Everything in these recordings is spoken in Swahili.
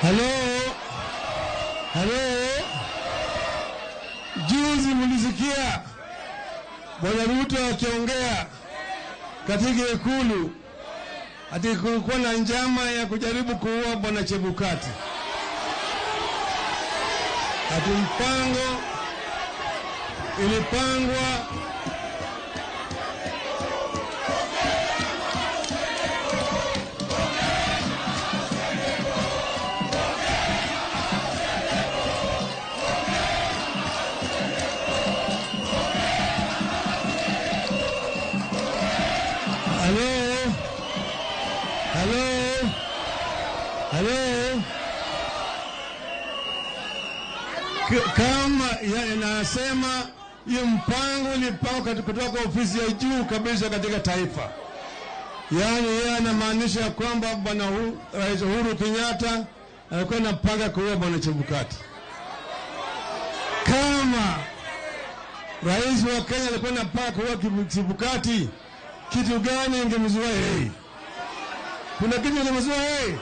Halo, halo. Juzi mlisikia Bwana Ruto akiongea katika Ikulu ati kulikuwa na njama ya kujaribu kuua Bwana Chebukati. Ati mpango ilipangwa Hello? Hello? Hello? Kama nasema hiyo mpango ilipangwa kutoka ofisi ya juu kabisa katika taifa. Yaani yeye anamaanisha kwamba Bwana Rais Uhuru Kenyatta alikuwa anapanga kuua Bwana Chebukati. Kama Rais wa Kenya alikuwa anapanga kuua Chebukati, kitu gani ingemzuia yeye? Kuna kitu ingemzuia yeye?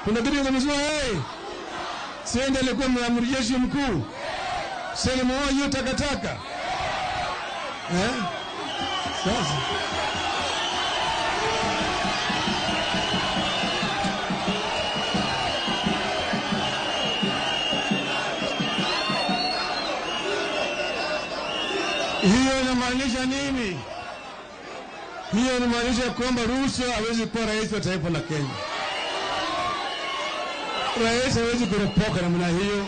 Kuna kitu ingemzuia yeye? Si ndiye alikuwa amiri jeshi mkuu? Si alimuua hiyo takataka? Eh? Sasa hiyo inamaanisha nini? Hiyo inamaanisha kwamba Ruto hawezi kuwa rais wa taifa la Kenya. Rais hawezi kuropoka namna hiyo.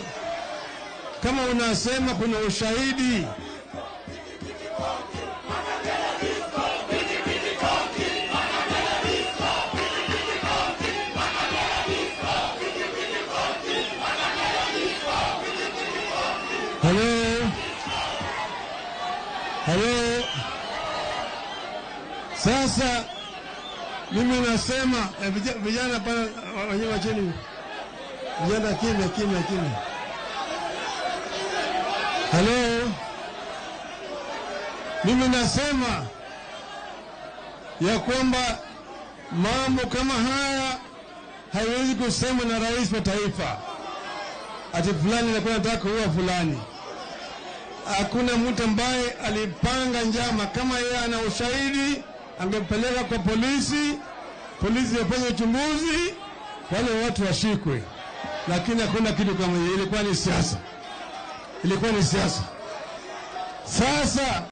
Kama unasema kuna ushahidi, Hello? Hello? Sasa mimi nasema vijana pale wenyewe chini. Vijana kimya kimya kimya. Hello? Mimi nasema ya kwamba mambo kama haya haiwezi kusemwa na rais wa taifa. Ati fulani alikuwa anataka kuua fulani. Hakuna mtu ambaye alipanga njama. Kama yeye ana ushahidi, angepeleka kwa polisi, polisi wafanye uchunguzi, wale watu washikwe. Lakini hakuna kitu kama hiyo. Ilikuwa ni siasa. Ilikuwa ni siasa. Sasa